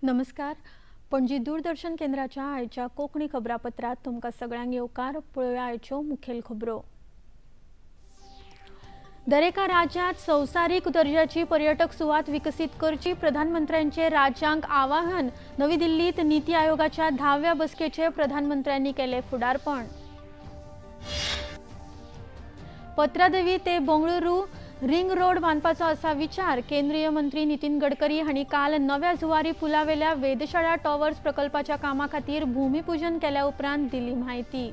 नमस्कार, पणजी दूरदर्शन केंद्राच्या आयच्या कोंकणी खबरापत्रांत तुमकां सगळ्यांक येवकार. पळोवया आयच्यो मुखेल खबरो. दरेका राज्यांत संवसारीक दर्जाची पर्यटक सुवात विकसीत करची, प्रधानमंत्र्यांचे राज्यांक आवाहन. नवी दिल्लीत नीती आयोगाच्या 10व्या बसकेचे प्रधानमंत्र्यांनी केले फुडारपण. पत्रादेवी ते बंगळुरू रिंग रोड बांदपाचो आसा विचार. केंद्रीय मंत्री नितीन गडकरी हांणी काल नव्या जुवारी पुलावेल्या वेधशाळा टॉवर्स प्रकल्पाच्या कामा खातीर भूमिपूजन केल्या उपरांत दिली म्हायती.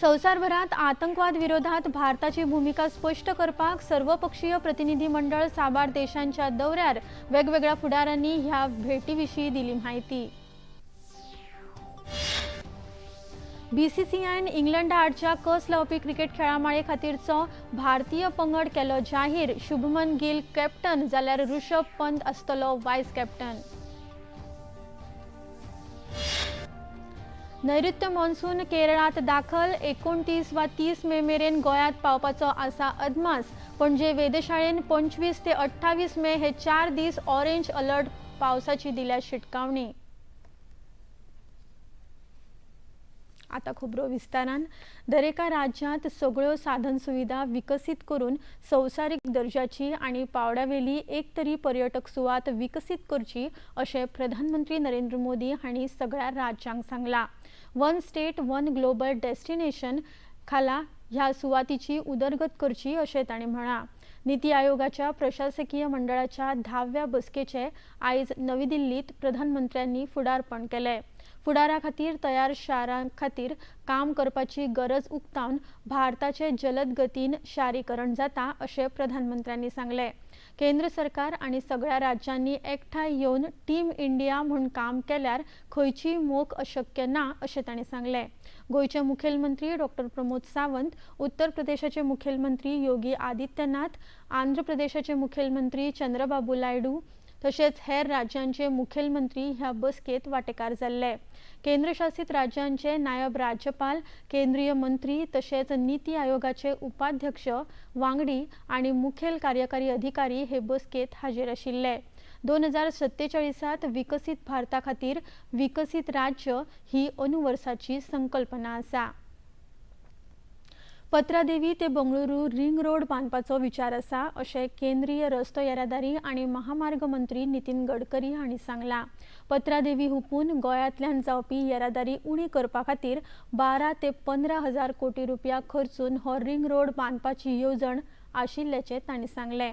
संवसारभरात आतंकवाद विरोधात भारताची भूमिका स्पश्ट करपाक सर्वपक्षीय प्रतिनिधी मंडळ साबार देशांच्या दौऱ्यार. वेगवेगळ्या फुडाऱ्यांनी ह्या भेटीविशीं दिली म्हायती. बीसीसीआयन इंग्लंडा आडच्या कस लावपी क्रिकेट खेळामाळे खातीरचो भारतीय पंगड केलो जाहीर. शुभमन गिल कॅप्टन जाल्यार ऋषभ पंत आसतलो वायस कॅप्टन. नैऋत्य मॉन्सून केरळांत दाखल. 29 वा 30 मे मेरेन गोंयांत पावपाचो आसा अदमास. पणजे वेधशाळेन 25 ते 28 मे हे 4 दीस ऑरेंज अलर्ट पावसाची दिल्या शिटकावणी. आता खबरो विस्तारान. दरेका राज्यांत सगळ्यो साधन सुविधा विकसीत करून संवसारीक दर्जाची आनी पावड्यावेली एक तरी पर्यटक सुवात विकसीत करची अशें प्रधानमंत्री नरेंद्र मोदी हांणी सगळ्या राज्यांक सांगलां. One state one global destination खाला ह्या सुवातीची उदरगत करची अशें तांणी म्हळां. नीती आयोगाच्या प्रशासकीय मंडळाच्या 10व्या बसकेचे आयज नवी दिल्लीत प्रधानमंत्र्यांनी फुडारपण केलें. फुडारा खातीर तयार शारां खातीर काम करपाची गरज उक्तावन भारताचे जलद गतीन शारीकरण जाता अशें प्रधानमंत्र्यांनी सांगलें. केंद्र सरकार आनी सगळ्या राज्यांनी एकठांय येवन टीम इंडिया म्हूण काम केल्यार खंयचीय मोख अशक्य ना अशें तांणी सांगलें. गोंयचे मुखेलमंत्री डॉक्टर प्रमोद सावंत, उत्तर प्रदेशाचे मुखेलमंत्री योगी आदित्यनाथ, आंध्र प्रदेशाचे मुखेलमंत्री चंद्रबाबू नायडू तशेंच हेर राज्यांचे मुखेलमंत्री ह्या बसकेत वांटेकार जाल्ले. केंद्रशासित राज्यांचे नायब राज्यपाल, केंद्रीय मंत्री तशेंच नीती आयोगाचे उपाध्यक्ष, वांगडी आनी मुखेल कार्यकारी अधिकारी हे बसकेत हाजीर आशिल्ले. 2047 विकसीत भारता खातीर विकसीत राज्य ही अनुवर्साची संकल्पना आसा. पत्रादेवी ते बंगळुरू रिंग रोड बांदपाचो विचार आसा अशें केंद्रीय रस्तो येरादारी आनी महामार्ग मंत्री नितीन गडकरी हांणी सांगलां. पत्रादेवी हुपून गोंयांतल्यान जावपी येरादारी उणी करपा खातीर 12 ते 15 हजार कोटी रुपया खर्चून हो रिंग रोड बांदपाची येवजण आशिल्ल्याचें तांणी सांगलें.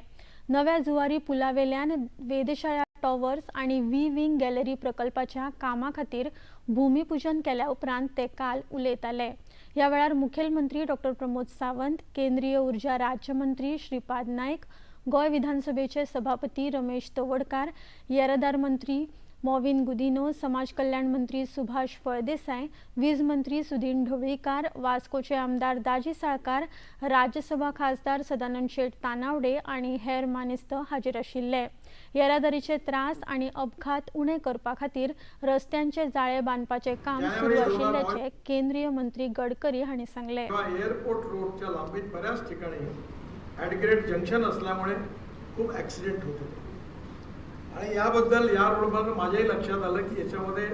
नव्या जुवारी पुलावेल्यान वेधशाळा टॉवर्स आनी व्ही विंग गॅलरी प्रकल्पाच्या कामा खातीर भूमिपूजन केल्या उपरांत ते काल उलयताले. ह्या वेळार मुखेलमंत्री डॉक्टर प्रमोद सावंत, केंद्रीय ऊर्जा राज्यमंत्री श्रीपाद नायक, गोंय विधानसभेचे सभापती रमेश तवडकार, येरादार मंत्री मॉविन गुदिनो, समाज कल्याण मंत्री सुभाष फळदेसाय, वीज मंत्री सुदीन ढवळीकार, वास्कोचे आमदार दाजी साळकार, राज्यसभा खासदार सदानंद शेट तानावडे आनी हेर मानेस्त हाजीर आशिल्ले. येरादारीचे त्रास आनी अपघात उणे करपा खातीर रस्त्यांचे जाळे बांदपाचें काम सुरू आशिल्ल्याचें केंद्रीय मंत्री गडकरी हांणी सांगलें. एअरपोर्ट रोडच्या लांबीत बऱ्याच ठिकाणी ॲटग्रेड जंक्शन असल्यामुळे खूप ॲक्सिडेंट होत होते आणि याबद्दल या रोडवर माझ्याही लक्षात आलं की याच्यामध्ये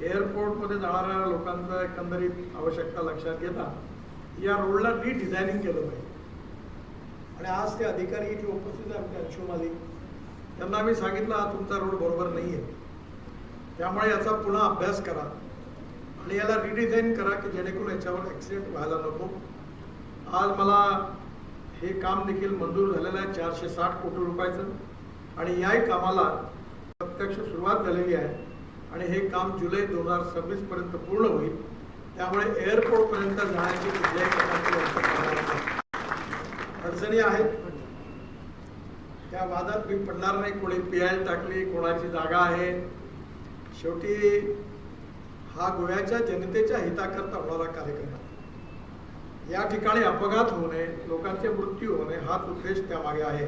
एअरपोर्टमध्ये जाणाऱ्या लोकांचं एकंदरीत आवश्यकता लक्षात घेता या रोडला रिडिझायनिंग केलं पाहिजे. आणि आज ते अधिकारी इथे उपस्थित आहेत, आमचे अंशु मालिक, त्यांना मी सांगितलं हा तुमचा रोड बरोबर नाही आहे, त्यामुळे याचा पुन्हा अभ्यास करा आणि याला रिडिझाईन करा की जेणेकरून याच्यावर ॲक्सिडेंट व्हायला नको. आज मला हे काम देखील मंजूर झालेलं आहे 460 कोटी रुपयाचं आणि याही कामाला प्रत्यक्ष सुरुवात झालेली आहे आणि हे काम जुलै 2026 पर्यंत पूर्ण होईल. त्यामुळे एअरपोर्टपर्यंत जाण्याची कुठल्याही प्रकारची अडचणी आहेत त्या वादात मी पडणार नाही. कोणी PIL टाकली, कोणाची जागा आहे, शेवटी हा गोव्याच्या जनतेच्या हिताकरता होणारा कार्यक्रम आहे. या ठिकाणी अपघात होऊ नये, लोकांचे मृत्यू होऊ नये हाच उद्देश त्यामागे आहे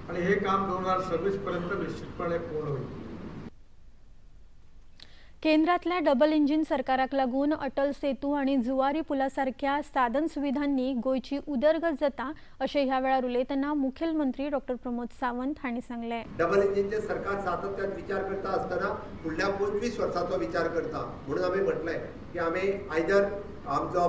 आणि हे काम 2026 पर्यंत निश्चितपणे पूर्ण होईल. केंद्रातल्या डबल इंजिन सरकाराक लागून अटल सेतू आनी जुवारी पुला सारक्या साधन सुविधांनी गोंयची उदरगत जाता अशें ह्या वेळार उलयतना मुखेलमंत्री डॉक्टर प्रमोद सावंत हांणी सांगलें. डबल इंजिनचे सरकार सातत्यान विचार करता आसतना फुडल्या 25 वर्सांचो विचार करता म्हणून आमी म्हटलें की आमी आयदर आमचो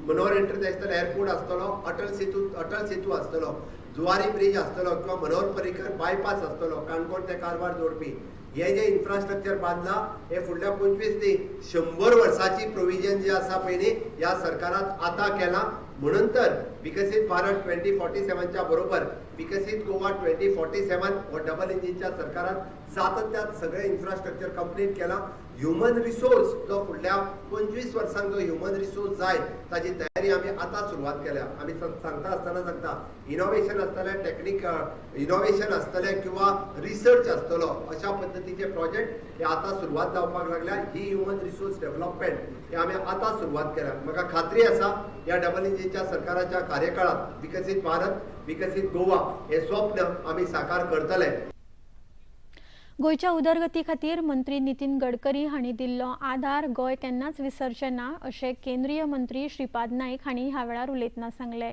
मनोहर इंटरनॅशनल एअरपोर्ट आसतलो, अटल सेतू आसतलो, जुवारी ब्रिज आसतलो किंवा मनोहर पर्रीकर बायपास आसतलो काणकोण ते कारवार जोडपी, हे जे इन्फ्रास्ट्रक्चर बांदला हे फुडल्या 25 न्ही 100 वर्साची प्रोविजन जे आसा पळय ह्या सरकारान आतां केलां. म्हणून तर विकसीत भारत 2047च्या बरोबर विकसीत गोवा 2047 हो डबल इंजिनच्या सरकारान सातत्यान सगळें इन्फ्रास्ट्रक्चर कंप्लीट केलां. ह्युमन रिसोर्स जो फुडल्या 25 वर्सांक जो ह्युमन रिसोर्स जाय ताजी तयारी आमी आतां सुरवात केल्या. आमी सांगता आसतना सांगता इनोवेशन आसतलें, टेक्निक इनोवेशन आसतलें किंवा रिसर्च आसतलो, अशा पद्दतीचे प्रोजेक्ट हे आतां सुरवात जावपाक लागल्या. ही ह्युमन रिसोर्स डेव्हलपमेंट हे आमी आतां सुरवात केल्या. म्हाका खात्री आसा ह्या डबल इंजिनच्या सरकाराच्या कार्यकाळात विकसीत भारत विकसीत गोवा हे स्वप्न आमी साकार करतले. गोंयच्या उदरगती खातीर मंत्री नितीन गडकरी हांणी दिल्लो आधार गोंय केन्नाच विसरचें ना अशें केंद्रीय मंत्री श्रीपाद नायक हांणी ह्या वेळार उलयतना सांगलें.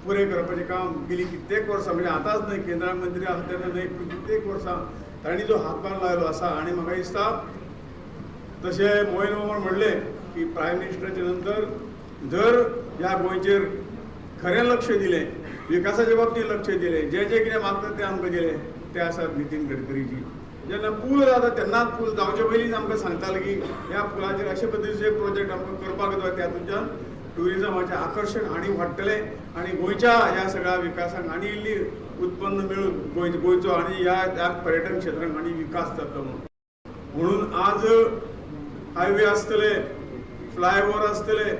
पुरें करपाचें काम गेली कित्येक वर्सां, म्हणजे आतांच न्हय, केंद्र मंत्री आसा तेन्ना न्हय, पूण कित्येक वर्सां तांणी जो हातभार लायलो आसा. आनी म्हाका दिसता तशें मोहन मामान म्हणलें की प्रायम मिनिस्टराच्या नंतर जर ह्या गोंयचेर खरें लक्ष दिलें, विकासाच्या बाबतींत लक्ष दिलें, जें जें कितें मागता तें आमकां दिलें, तें आसा नितीन गडकरीजी. जेन्ना पूल जाता तेन्नाच पूल जावचे पयलींच आमकां सांगताले की ह्या पुलाचेर अशे पद्दतीचे प्रोजेक्ट आमकां करपाक जाय, तातूंतल्यान ट्युरिजमाचें आकर्शण आनी वाडटलें आनी गोंयच्या ह्या सगळ्या विकासाक आनी इल्ली उत्पन्न मेळून गोंयचो आनी ह्या पर्यटन क्षेत्रांक आनी विकास जातलो म्हणून. म्हणून आज हायवे आसतले, फ्लायओवर आसतले,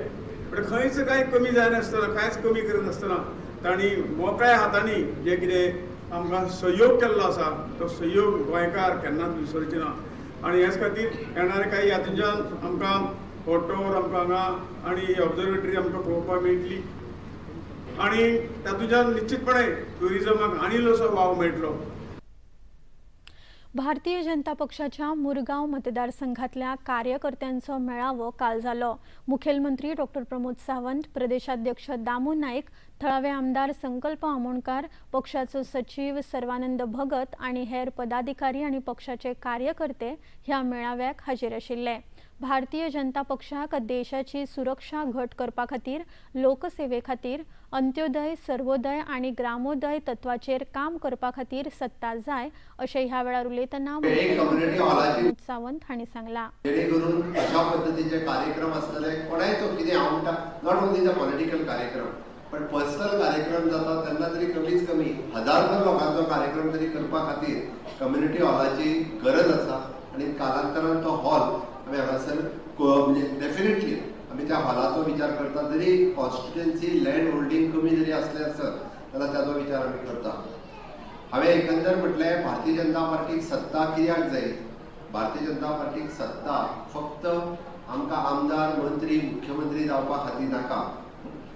पण खंयच कांय कमी जायनासतना, कांयच कमी करिनासतना तांणी मोकळ्या हातांनी जे कितें आमकां सहयोग केल्लो आसा तो सहयोग गोंयकार केन्नाच विसरचे ना. आनी हेच खातीर येणारे कांय हातूंतल्यान आमकां फोटोर आमकां हांगा आनी ऑब्जर्वेटरी आमकां पळोवपाक मेळटली आनी तातूंतल्यान निश्चितपणे ट्युरिजमाक आनी इल्लोसो वाव मेळटलो. भारतीय जनता पक्षाच्या मुरगांव मतदारसंघातल्या कार्यकर्त्यांचो मेळावो काल जालो. मुखेलमंत्री डॉक्टर प्रमोद सावंत, प्रदेशाध्यक्ष दामू नायक, थळावे आमदार संकल्प आमोणकार, पक्षाचो सचीव सर्वानंद भगत आनी हेर पदाधिकारी आनी पक्षाचे कार्यकर्ते ह्या मेळाव्याक हाजीर आशिल्ले. भारतीय जनता पक्षाक देशाची सुरक्षा घट करपा खातीर, लोकसेवे खातीर, अंत्योदय, सर्वोदय आनी ग्रामोदय तत्वाचेर काम करपा खातीर सत्ता जाय अशें ह्या वेळार उलयतना मुख्यमंत्री सावंत हांणी सांगलां. जेणेकरून अशा पद्दतीचे कार्यक्रम आसतले, कोणायचो कितें हांव म्हणटा not only the political कार्यक्रम पण पर्सनल कार्यक्रम जाता तेन्ना तरी कमीत कमी हजारभर लोकांचो कार्यक्रम तरी करपा खातीर कम्युनिटी हॉलाची गरज आसा. आनी कालांतरान तो हॉल आमी हांगासर म्हणजे डेफिनेटली आमी त्या हॉलाचो विचार करता. जरी कॉन्स्टिट्युएन्सी लँड होल्डींग कमी जरी आसलें आसत जाल्यार ताजो विचार आमी करता. हांवें एकंदर म्हटलें भारतीय जनता पार्टीक सत्ता कित्याक जाय? भारतीय जनता पार्टीक सत्ता फक्त आमकां आमदार, मंत्री, मुख्यमंत्री जावपा खातीर नाका.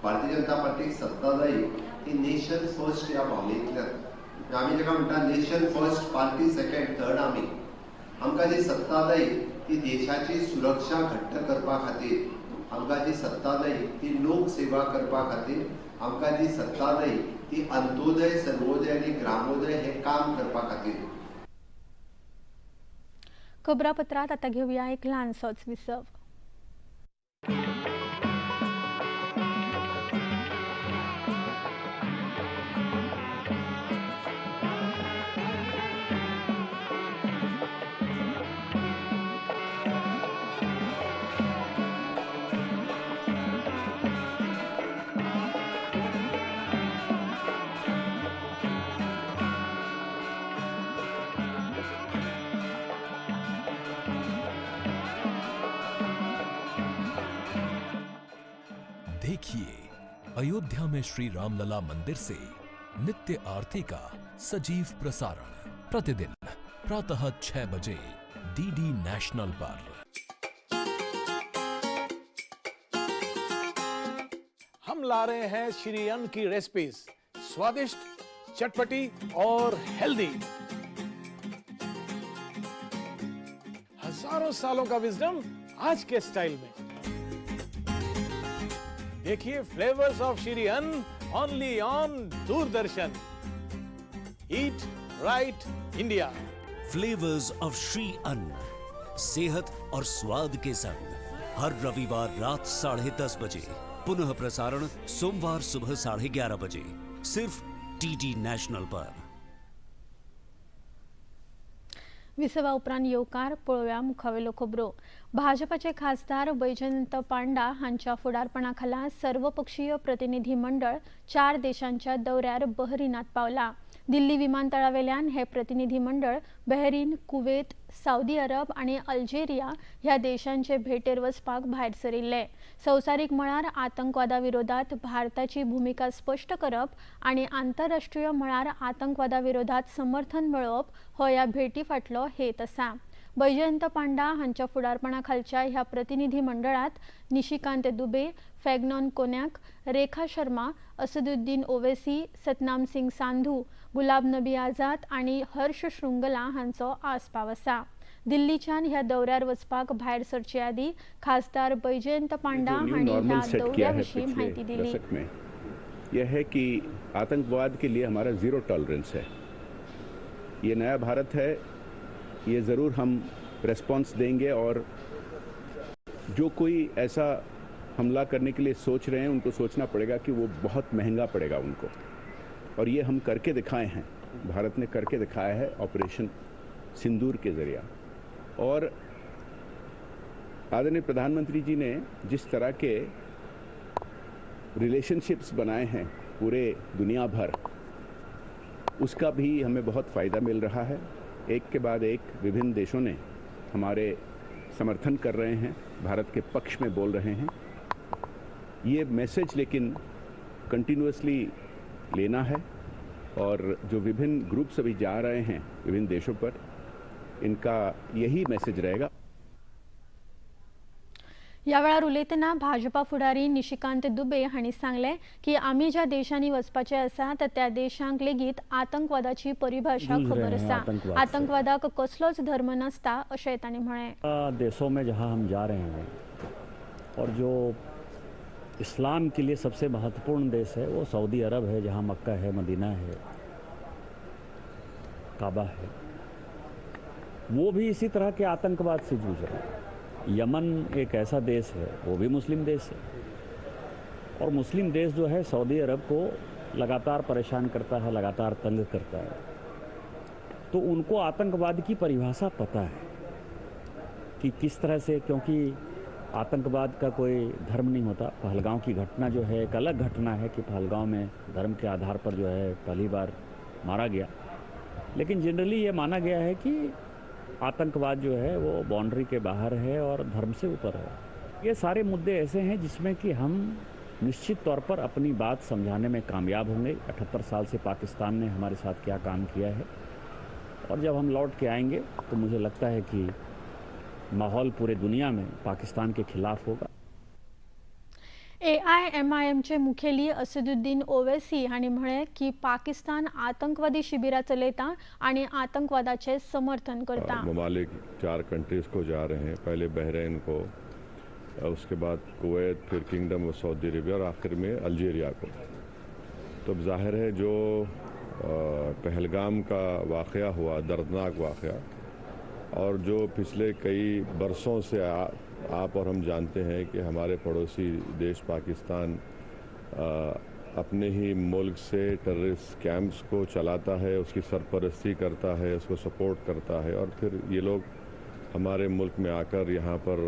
भारतीय जनता पार्टीक सत्ता जाय ती नेशन फर्स्ट ह्या भावनेंतल्यान. आमी जेका म्हणटा nation first, party second, third. आमी आमकां जी सत्ता जाय ती देशाची सुरक्षा घट्ट करपा खातीर, आमकां जी सत्ता जाय ती लोकसेवा करपा खातीर, आमकां जी सत्ता जाय ती अंत्योदय, सर्वोदय आनी ग्रामोदय हे काम करपा खातीर. खबरापत्रात आता घेऊया एक ल्हानसोच विसव. देखिए अयोध्या में श्री रामलला मंदिर से नित्य आरती का सजीव प्रसारण प्रतिदिन प्रातः 6 बजे डीडी नेशनल पर। हम ला रहे हैं श्री अन्न की रेसिपीज, स्वादिष्ट, चटपटी और हेल्दी। हजारों सालों का विजडम आज के स्टाइल में। देखिए flavours of Shri Anna only on Doordarshan. Eat right India. Flavours of Shri Anna, सेहत और स्वाद के संग, हर रविवार रात 10:30 बजे, पुनः प्रसारण सोमवार सुबह 11:30 बजे, सिर्फ डीडी नेशनल पर। विसवा उपरांत येवकार पळोवया मुखावेल्यो खबरो। भाजपाचे खासदार बैजयंत पांडा हांच्या फुडारपणा खाला सर्वपक्षीय प्रतिनिधी मंडळ 4 देशांच्या दौऱ्यार बहरीनात पावला। दिल्ली विमानतळावेल्यान हे प्रतिनिधी मंडळ बहरीन, कुवेत, सावदी अरब आनी अल्जेरिया ह्या देशांचे भेटेर वचपाक भायर सरिल्ले। संवसारीक मळार आतंकवादा विरोधात भारताची भूमिका स्पश्ट करप आनी आंतरराष्ट्रीय मळार आतंकवादा विरोधात समर्थन मेळोवप हो ह्या भेटी फाटलो हेत आसा। बैजयंत पांडा हांच्या फुडारपणा खालच्या ह्या प्रतिनिधी मंडळात निशिकांत दुबे, फॅग्नॉन कोन्याक, रेखा शर्मा, असदुद्दीन ओवेसी, सतनाम सिंग सांधू, गुलाब नबी आझाद आनी हर्ष शृंगला हांचो आस्पाव आसा। दिल्लीच्यान ह्या दौऱ्यार वचपाक भायर सरचे आदी खासदार बैजयंत पांडा हांणी ह्या दौऱ्या विशीं माहिती दिली। यह है कि आतंकवाद के लिए हमारा जीरो टॉलरेंस है। ये नया भारत है, ये ज़रूर हम रेस्पॉन्स देंगे और जो कोई ऐसा हमला करने के लिए सोच रहे हैं उनको सोचना पड़ेगा कि वो बहुत महंगा पड़ेगा उनको, और ये हम करके दिखाए हैं, भारत ने करके दिखाया है ऑपरेशन सिंदूर के ज़रिए। और आदरणीय प्रधानमंत्री जी ने जिस तरह के रिलेशनशिप्स बनाए हैं पूरे दुनिया भर, उसका भी हमें बहुत फ़ायदा मिल रहा है। एक के बाद एक विभिन्न देशों ने हमारे समर्थन कर रहे हैं, भारत के पक्ष में बोल रहे हैं। ये मैसेज लेकिन कंटिन्यूअसली लेना है और जो विभिन्न ग्रुप्स अभी जा रहे हैं विभिन्न देशों पर, इनका यही मैसेज रहेगा। या वेळार उलयतना भाजपा फुडारी निशिकांत दुबे हांणी सांगलें की आमी ज्या देशांनी वचपाचें आसा त्या देशांक लेगीत आतंकवादाची परिभाषा खबर आसा। आतंकवादाक कसलोच धर्म नासता अशें तांणी म्हळें। देशों में जहां हम जा रहे हैं और जो इस्लाम के लिए सबसे महत्वपूर्ण देश है वो सऊदी अरब है, जहां मक्का है, मदीना है, काबा है, वो भी इसी तरह के आतंकवाद से जूझ रहा है। यमन एक ऐसा देश है, वो भी मुस्लिम देश है और मुस्लिम देश जो है सऊदी अरब को लगातार परेशान करता है, लगातार तंग करता है। तो उनको आतंकवाद की परिभाषा पता है कि किस तरह से, क्योंकि आतंकवाद का कोई धर्म नहीं होता। पहलगांव की घटना जो है एक अलग घटना है कि पहलगांव में धर्म के आधार पर जो है पहली बार मारा गया, लेकिन जनरली ये माना गया है कि आतंकवाद जो है वो बाउंड्री के बाहर है और धर्म से ऊपर है। ये सारे मुद्दे ऐसे हैं जिसमें कि हम निश्चित तौर पर अपनी बात समझाने में कामयाब होंगे। 78 साल से पाकिस्तान ने हमारे साथ क्या काम किया है, और जब हम लौट के आएंगे तो मुझे लगता है कि माहौल पूरे दुनिया में पाकिस्तान के खिलाफ होगा। AIMIMचे मुखेली असदुद्दीन ओवेसी हांणी म्हळें की पाकिस्तान आतंकवादी शिबिरां चलयता आनी आतंकवादाचें समर्थन करता। ममालिक 4 कंट्रीज को जा रहे हैं, पहले बहरीन को, उसके बाद कुवैत, फिर किंगडम ऑफ सऊदी अरेबिया और आखिर में अल्जीरिया को। तो अब जाहिर है जो पहलगाम का वाक़या हुआ, दर्दनाक वाक़या, और जो पिछले कई बरसों से आप और हम जानते हैं कि हमारे पड़ोसी देश पाकिस्तान अपने ही मुल्क से टेररिस्ट कैंप्स को चलाता है, उसकी सरपरस्ती करता है, उसको सपोर्ट करता है, और फिर ये लोग हमारे मुल्क में आकर यहाँ पर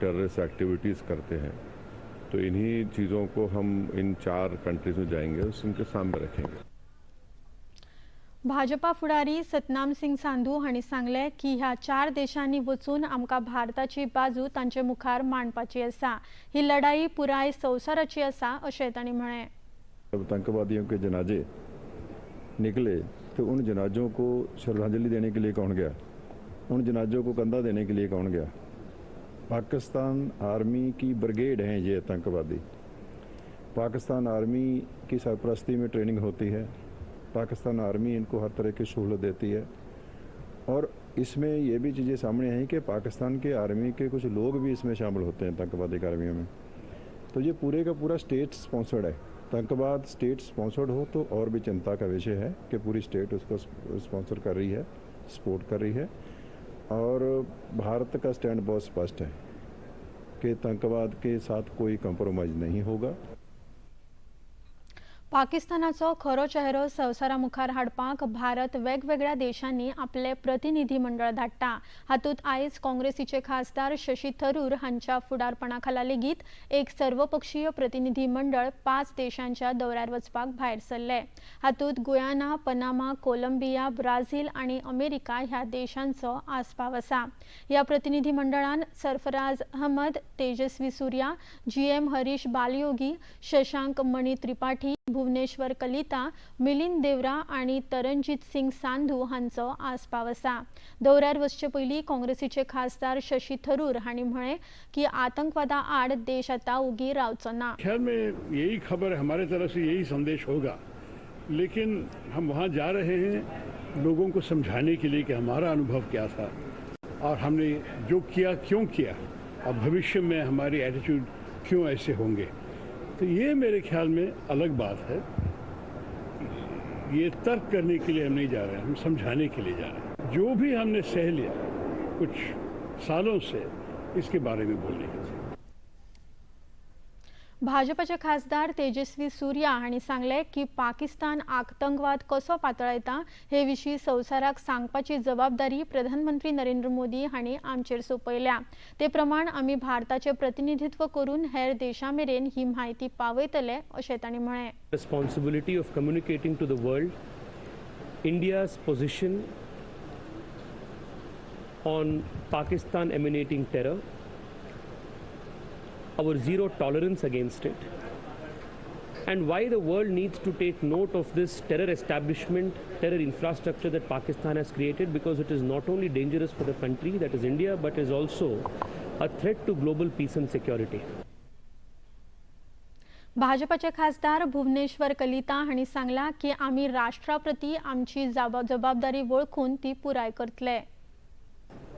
टेररिस्ट एक्टिविटीज़ करते हैं। तो इन्हीं चीज़ों को हम इन 4 कंट्रीज़ में जाएंगे और उनके सामने रखेंगे। भाजपा फुडारी सतनाम सिंग सांधू हांणी सांगलें की ह्या 4 देशांनी वचून आमकां भारताची बाजू तांचे मुखार मांडपाची आसा। ही लढाई पुराय संवसाराची आसा अशें तांणी म्हळें। आतंकवादियों के जनाजे निकले तो उन जनाजों को श्रद्धांजलि देने के लिए कौन गया, उन जनाजों को कंधा देने के लिए कौन गया? पाकिस्तान आर्मी की ब्रिगेड हैं ये आतंकवादी। पाकिस्तान आर्मी की सरपरस्ती में ट्रेनिंग होती है, पाकिस्तान आर्मी इनको हर तरह की सहूलत देती है और इसमें ये भी चीज़ें सामने आई कि पाकिस्तान के आर्मी के कुछ लोग भी इसमें शामिल होते हैं आतंकवादी कार्रवाइयों में। तो ये पूरे का पूरा स्टेट स्पॉन्सर्ड है। आतंकवाद स्टेट स्पॉन्सर्ड हो तो और भी चिंता का विषय है कि पूरी स्टेट उसको स्पॉन्सर कर रही है, सपोर्ट कर रही है। और भारत का स्टैंड बहुत स्पष्ट है कि आतंकवाद के साथ कोई कॉम्प्रोमाइज़ नहीं होगा। पाकिस्तानाचो खरो चेहरो संवसारा मुखार हाडपाक भारत वेगवेगळ्या देशांनी आपले प्रतिनिधी मंडळ धाडटा। हातूंत आयज काँग्रेसीचे खासदार शशी थरूर हांच्या फुडारपणा खाला लेगीत एक सर्वपक्षीय प्रतिनिधी मंडळ 5 देशांच्या दौऱ्यार वचपाक भायर सरले। हातूंत गुयाना, पनामा, कोलंबिया, ब्राझील आनी अमेरिका ह्या देशांचो आस्पाव आसा। ह्या प्रतिनिधी मंडळान Sarfaraz Ahmed, Tejasvi Surya, GM Harish Balayogi, Shashank Mani Tripathi, Bhubaneswar Kalita, Milind Deora आनी तरंजीत सिंग सांधू हांचो आस्पाव आसा। दौऱ्यार वचचे पयलीं काँग्रेसीचे खासदार शशी थरूर हांणी म्हळें की आतंकवादा आड देश आतां उगी रावचो ना। खैर में यही खबर हमारे तरफ से यही संदेश होगा, लेकिन हम वहाँ जा रहे हैं लोगों को समझाने के लिए कि हमारा अनुभव क्या था और हमने जो किया क्यों किया और भविष्य में हमारी एटीट्यूड क्यों ऐसे होंगे। तो ये मेरे ख्याल में अलग बात है। ये तर्क करने के लिए हम नहीं जा रहे हैं, हम समझाने के लिए जा रहे हैं। जो भी हमने सह लिया कुछ सालों से, इसके बारे में बोलने के लिए। भाजपचे खासदार तेजस्वी सूर्या हांणी सांगलें की पाकिस्तान आतंकवाद कसो पातळायता हे विशीं संवसाराक सांगपाची जबाबदारी प्रधानमंत्री नरेंद्र मोदी हांणी आमचेर सोंपयल्या। ते प्रमाण आमी भारताचें प्रतिनिधित्व करून हेर देशां मेरेन ही म्हायती पावयतले अशें तांणी म्हळें। Responsibility of communicating to the world India's position on Pakistan emanating terror, our zero tolerance against it, and why the world needs to take note of this terror establishment, terror infrastructure that Pakistan has created, because it is not only dangerous for the country, that is India, but is also a threat to global peace and security. भाजपाचे खासदार भुवनेश्वर कलिता हांणी सांगला की आमी राष्ट्राप्रती आमची जबाबदारी वळखून ती पुराय करतले।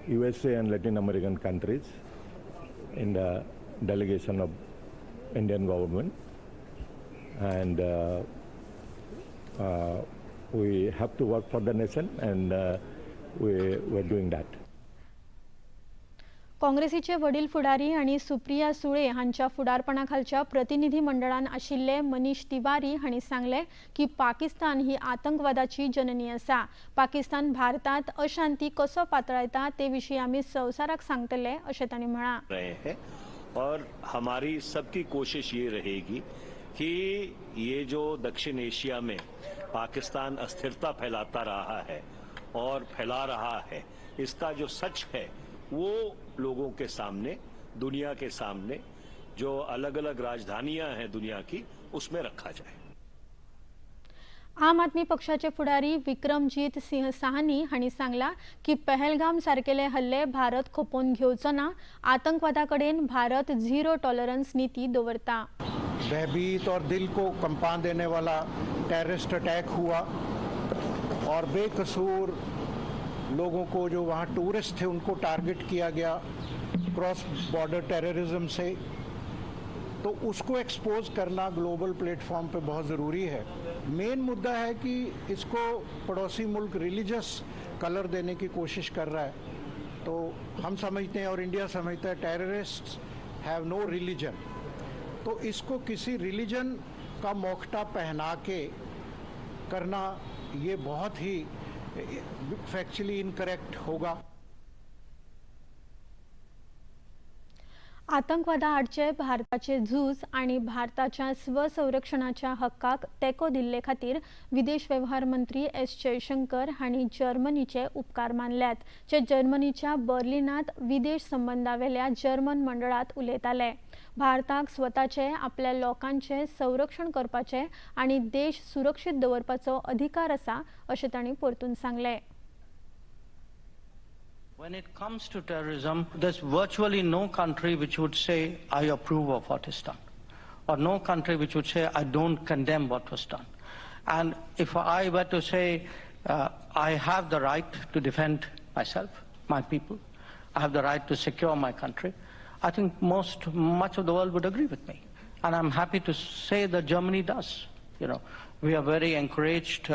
USA and Latin American countries in the delegation of Indian government, and we have to work for the nation, and we were doing that. काँग्रेसीचे वडील फुडारी आनी सुप्रिया सुळे हांच्या फुडारपणा खालच्या प्रतिनिधी मंडळान आशिल्ले मनीष तिवारी हांणी सांगलें की पाकिस्तान ही आतंकवादाची जननी आसा। पाकिस्तान भारतांत अशांती कसो पातळायता ते विशीं आमी संवसाराक सांगतले अशें तांणी म्हळां। और हमारी सबकी कोशिश ये रहेगी कि ये जो दक्षिण एशिया में पाकिस्तान अस्थिरता फैलाता रहा है और फैला रहा है, इसका जो सच है वो लोगों के सामने, दुनिया के सामने, जो अलग अलग राजधानियां हैं दुनिया की, उसमें रखा जाए। आम आदमी पक्षाचे फुडारी विक्रमजीत सिंह साहनी हांणी सांगला की पहलगाम सारकेले हल्ले भारत खपोवन घेवचो ना। आतंकवादा कडेन भारत झिरो टॉलरन्स नीती दवरता। भयभीत और दिल को कंपा देने वाला टेररिस्ट अटैक हुआ और बेकसूर लोगों को, जो वहाँ टूरिस्ट थे, उनको टारगेट किया गया क्रॉस बॉर्डर टेररिज्म से। तो उसको एक्सपोज करना ग्लोबल प्लेटफॉर्म पे बहुत ज़रूरी है। मेन मुद्दा है कि इसको पड़ोसी मुल्क रिलीजियस कलर देने की कोशिश कर रहा है। तो हम समझते हैं और इंडिया समझता है टेररिस्ट have no religion, तो इसको किसी रिलीजन का मोखटा पहना के करना ये बहुत ही फैक्चुअली इनकरेक्ट होगा। आतंकवादा आडचे भारताचे झूज आनी भारताच्या स्वसंरक्षणाच्या हक्काक तेंको दिल्ले खातीर विदेश वेव्हार मंत्री एस जयशंकर हांणी जर्मनीचे उपकार मानल्यात। जे जर्मनीच्या बर्लिनांत विदेश संबंदावेल्या जर्मन मंडळांत उलयताले। भारताक स्वताचे, आपल्या लोकांचे संरक्षण करपाचे आनी देश सुरक्षीत दवरपाचो अधिकार आसा अशें तांणी परतून सांगलें। When it comes to terrorism, there's virtually no country which would say, I approve of what is done, or no country which would say, I don't condemn what was done. And if I were to say, I have the right to defend myself, my people. I have the right to secure my country. I think much of the world would agree with me. And I'm happy to say that Germany does. You know, we are very encouraged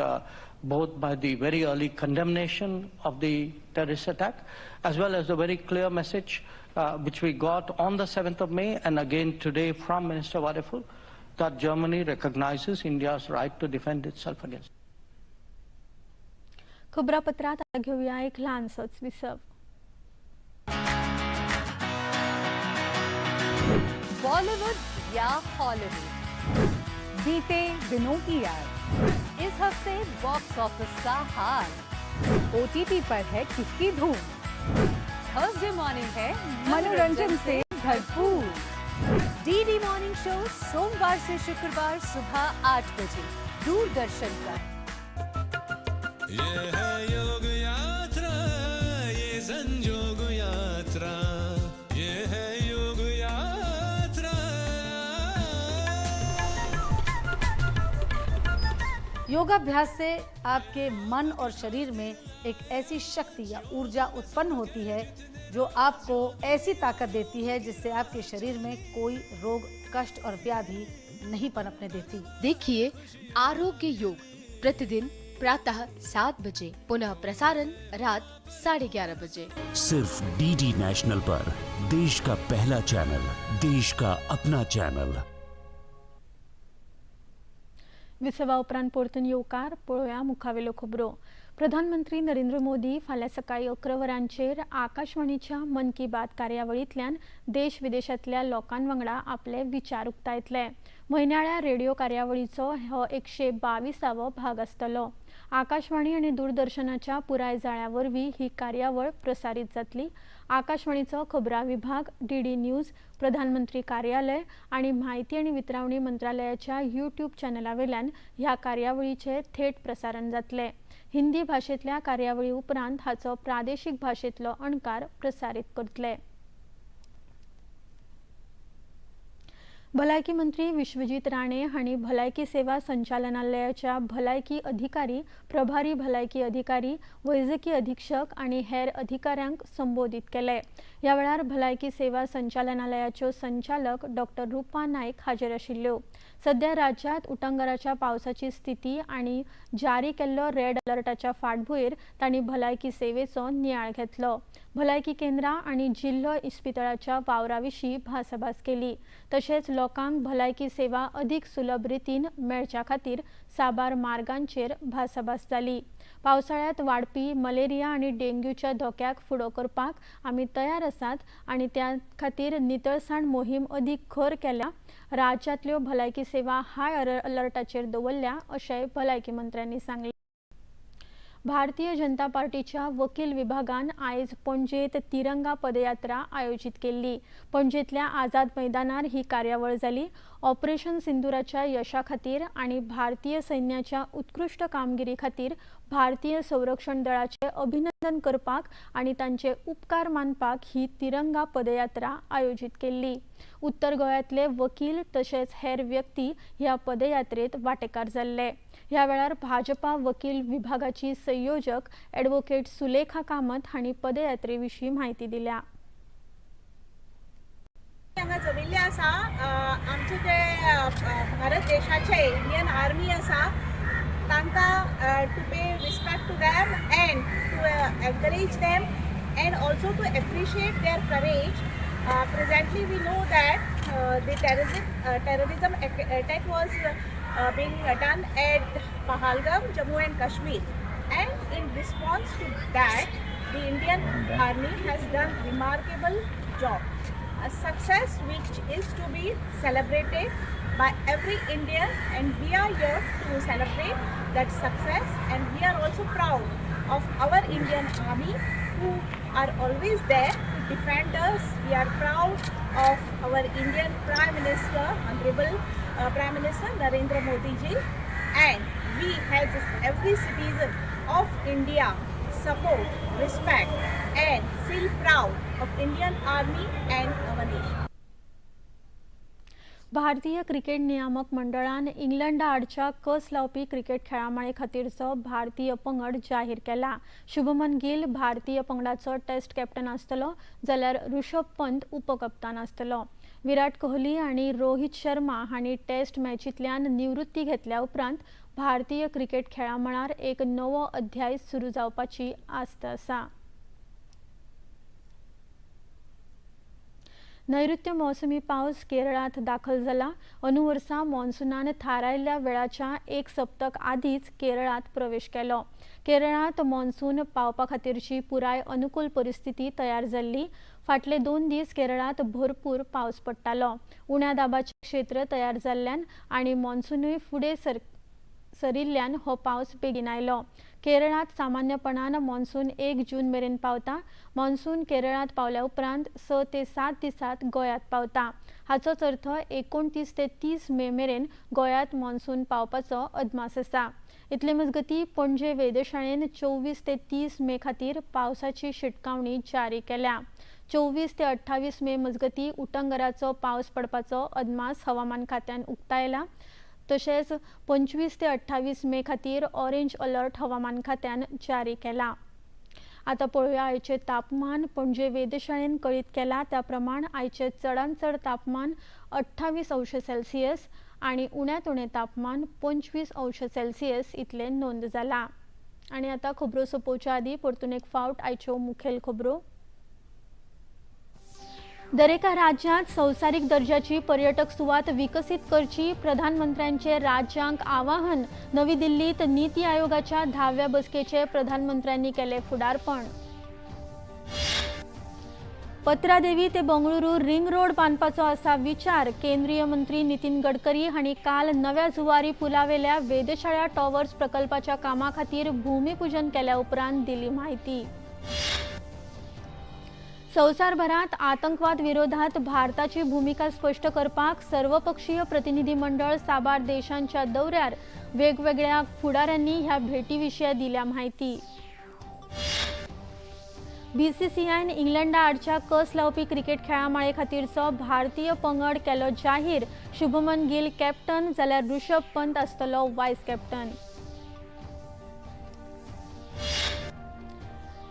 both by the very early condemnation of the terrorist attack, as well as the very clear message which we got on the 7th of May and again today from Minister Wadephul, that Germany recognizes India's right to defend itself against. खबरापत्रात आता घेऊया एक ल्हानसोच विसव. बॉलीवुड या Hollywood, बीते दिनों की याद, इस हफ्ते बॉक्स ऑफिस का हाल, ओटीटी पर है किसकी धूम, थर्सडे मॉर्निंग है मनोरंजन से भरपूर। डीडी मॉर्निंग शो सोमवार से शुक्रवार सुबह 8 बजे दूरदर्शन पर। ये है योग यात्रा, ये संजोग यात्रा, ये है योग यात्रा। योगाभ्यास से आपके मन और शरीर में एक ऐसी शक्ति या ऊर्जा उत्पन्न होती है जो आपको ऐसी ताकत देती है जिससे आपके शरीर में कोई रोग, कष्ट और व्याधि नहीं पनपने देती। देखिए आरोग्य योग प्रतिदिन प्रातः 7 बजे, पुनः प्रसारण रात 11:30 बजे, सिर्फ डीडी नेशनल पर, देश का पहला चैनल, देश का अपना चैनल। विसवा उपरांत परतून येवकार. पळोवया मुखावेल्यो खबरो. प्रधानमंत्री नरेंद्र मोदी फाल्यां सकाळीं 11 वरांचेर आकाशवाणीच्या मन की बात कार्यावळींतल्यान देश विदेशांतल्या लोकां वांगडा आपले विचार उक्तायतले. म्हयन्याळ्या रेडिओ कार्यावळीचो हो 122वो भाग आसतलो. आकाशवाणी आनी दूरदर्शनाच्या पुराय जाळ्या वरवीं ही कार्यावळ प्रसारीत जातली. आकाशवाणीचो खबरां विभाग, डीडी न्यूज, प्रधानमंत्री कार्यालय आनी म्हायती आनी वितरावणी मंत्रालयाच्या यूट्यूब चॅनला वयल्यान ह्या कार्यावळीचें थेट प्रसारण जातलें. हिंदी भाशेंतल्या कार्यावळी उपरांत हाचो प्रादेशीक भाशेंतलो अणकार प्रसारीत करतले. भलायकी मंत्री विश्वजीत राणे हांणी भलायकी सेवा संचालनालयाच्या भलायकी अधिकारी, प्रभारी भलायकी अधिकारी, वैजकी अधीक्षक आनी हेर अधिकाऱ्यांक संबोधीत केले. ह्या वेळार भलायकी सेवा संचालनालयाच्यो संचालक डॉक्टर रुपा नायक हाजीर आशिल्ल्यो. सध्या राज्यांत उटंगराच्या पावसाची स्थिती आनी जारी केल्लो रेड अलर्टाच्या फाटभूंयेर तांणी भलायकी सेवेचो नियाळ घेतलो. भलायकी केंद्रां आनी जिल्लो इस्पितळाच्या वावरा विशीं भासाभास केली. तशेंच लोकांक भलायकी सेवा अदीक सुलभ रितीन मेळच्या खातीर साबार मार्गांचेर भासाभास जाली. पावसाळ्यांत वाडपी मलेरिया आनी डेंग्यूच्या धोक्याक फुडो करपाक आमी तयार आसात आनी त्या खातीर नितळसाण मोहीम अदीक खर केल्या. राज्यांतल्यो भलायकी सेवा हाय अलर्टाचेर दवरल्या अशेंय भलायकी मंत्र्यांनी सांगलें. भारतीय जनता पार्टीच्या वकील विभागान आयज पणजेत तिरंगा पदयात्रा आयोजीत केल्ली. पणजेतल्या आझाद मैदानार ही कार्यावळ जाली. ऑपरेशन सिंदुराच्या यशा खातीर आनी भारतीय सैन्याच्या उत्कृश्ट कामगिरी खातीर भारतीय संरक्षण दळाचे अभिनंदन करपाक आनी तांचे उपकार मानपाक ही तिरंगा पदयात्रा आयोजीत केल्ली. उत्तर गोंयांतले वकील तशेंच हेर व्यक्ती ह्या पदयात्रेत वांटेकार जाल्ले. ह्या वेळार भाजपा वकील विभागाची संयोजक ॲडव्होकेट सुलेखा कामत हांणी पदयात्रे विशीं म्हायती दिल्या. हांगा जमिल्ले आसा आमचे जे भारत देशाचे इंडियन आर्मी आसा तांकां to pay respect to them and to encourage them and also to appreciate their courage. Presently we know that the terrorism attack was being done at Pahalgam, Jammu and Kashmir, and in response to that the Indian Army has done remarkable job, a success which is to be celebrated by every Indian, and we are here to celebrate that success, and we are also proud of our Indian Army who are always there to defend us. We are proud of our Indian Prime Minister, Honorable Prime Minister Narendra Modi ji, and we as every citizen of India support, respect and feel proud of Indian Army and our nation. भारतीय cricket नियामक मंडळान इंग्लंडा आडच्या कस लावपी cricket खेळामाळे खातीरचो भारतीय पंगड जाहीर केला. शुभमन गिल भारतीय पंगडाचो टेस्ट कॅप्टन आसतलो, जाल्यार ऋषभ पंत उपकप्तान आसतलो. विराट कोहली आनी रोहित शर्मा हांणी टेस्ट मॅचींतल्यान निवृत्ती घेतल्या उपरांत भारतीय क्रिकेट खेळामळार एक नवो अध्याय सुरू जावपाची आस्त आसा. नैऋत्य मोसमी पावस केरळांत दाखल जाला. अंदू वर्सा मॉन्सुनान थारायल्ल्या वेळाच्या एक सप्तक आदींच केरळांत प्रवेश केलो. केरळांत मॉन्सून पावपा खातीरची पुराय अनुकूल परिस्थिती तयार जाल्ली. फाटले 2 दीस केरळांत भरपूर पावस पडटालो. उण्या दाबाचें क्षेत्र तयार जाल्ल्यान आनी मॉन्सुनूय फुडें सरिल्ल्यान हो पावस बेगीन आयलो. केरळांत सामान्यपणान मॉन्सून 1 जून मेरेन पावता. मॉन्सून केरळांत पावल्या उपरांत 6 ते 7 दिसांत गोंयांत पावता. हाचोच अर्थ 29 ते 30 मे मेरेन गोंयांत मॉन्सून पावपाचो अदमास आसा. इतले मजगतीं पणजे वेधशाळेन 24 ते 30 मे खातीर पावसाची शिटकावणी जारी केल्या. 24 ते 28 मे मजगतीं उटंगराचो पावस पडपाचो अदमास हवामान खात्यान उक्तायला. तशेंच 25 ते 28 मे खातीर ऑरेंज अलर्ट हवामान खात्यान जारी केला. आतां पळोवया आयचें तापमान. पणजे वेधशाळेन कळीत केला त्या प्रमाण आयचें चडांत चड तापमान 28 अंश सेल्सियस आनी उण्यांत उणें तापमान 25 अंश सेल्सियस इतलें नोंद जाला. आनी आतां खबरो सोंपोवच्या आदीं परतून एक फावट आयच्यो मुखेल खबरो. दरेका राज्यांत संवसारीक दर्जाची पर्यटक सुवात विकसीत करची, प्रधानमंत्र्यांचे राज्यांक आवाहन. नवी दिल्लीत नीती आयोगाच्या 10व्या बसकेचे प्रधानमंत्र्यांनी केले फुडारपण. पत्रादेवी ते बंगळुरू रिंग रोड बांदपाचो आसा विचार. केंद्रीय मंत्री नितीन गडकरी हांणी काल नव्या जुवारी पुलावेल्या वेधशाळा टॉवर्स प्रकल्पाच्या कामा खातीर भूमिपूजन केल्या उपरांत दिली म्हायती. संवसारभरात आतंकवाद विरोधात भारताची भूमिका स्पष्ट करपाक सर्वपक्षीय प्रतिनिधी मंडळ साबार देशांच्या दौऱ्यार. वेगवेगळ्या फुडाऱ्यांनी ह्या भेटीविशीं दिल्या म्हायती. बीसीसीआयन इंग्लंडा आडच्या कस लावपी क्रिकेट खेळामाळे खातीरचो भारतीय पंगड केलो जाहीर. शुभमन गिल कॅप्टन, जाल्यार ऋषभ पंत आसतलो वायस कॅप्टन.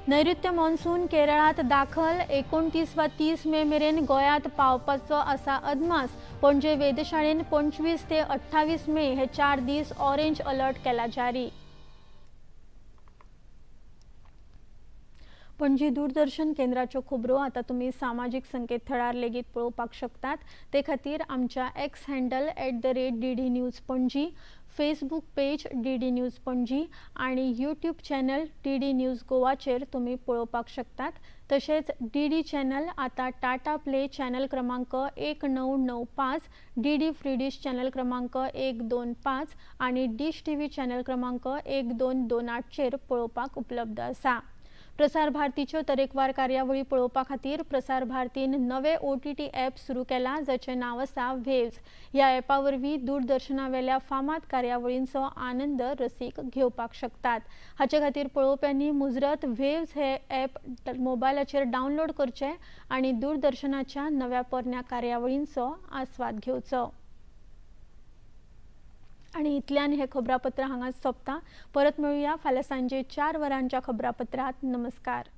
नैऋत्य मॉन्सून केरळांत दाखल. 29 वा 30 मे मेरेन गोंयांत पावपाचो आसा अदमास. पणजे वेधशाळेन 25 ते 28 मे हे 4 दीस ऑरेंज अलर्ट केला जारी. पणजी दूरदर्शन केंद्राच्यो खबरो आतां तुमी सामाजीक संकेतथळार लेगीत पळोवपाक शकतात. ते खातीर आमच्या X handle @DD News Panaji, Facebook page DD News Panaji आनी यूट्यूब चॅनल DD news गोवाचेर तुमी पळोवपाक शकतात. तशेंच DD channel आतां टाटा प्ले चॅनल क्रमांक 1995, DD free dish channel क्रमांक 125 आनी डिश TV channel क्रमांक 1228चेर पळोवपाक उपलब्ध आसा. प्रसार भारतीच्यो तरेकवार कार्यावळी पळोवपा खातीर प्रसार भारतीन नवे OTT app सुरू केला, जाचें नांव आसा वेव्स. ह्या ॲपा वरवीं दूरदर्शनावेल्या फामाद कार्यावळींचो आनंद रसीक घेवपाक शकतात. हाचे खातीर पळोवप्यांनी मुजरत वेव्स हे ॲप मोबायलाचेर डावनलोड करचें आनी दूरदर्शनाच्या नव्या पोरण्या कार्यावळींचो आस्वाद घेवचो. आनी इतल्यान हे खबरापत्र हांगा सोंपता. परत मेळुया फाल्यां सांजे 4 वरांच्या खबरापत्रांत. नमस्कार.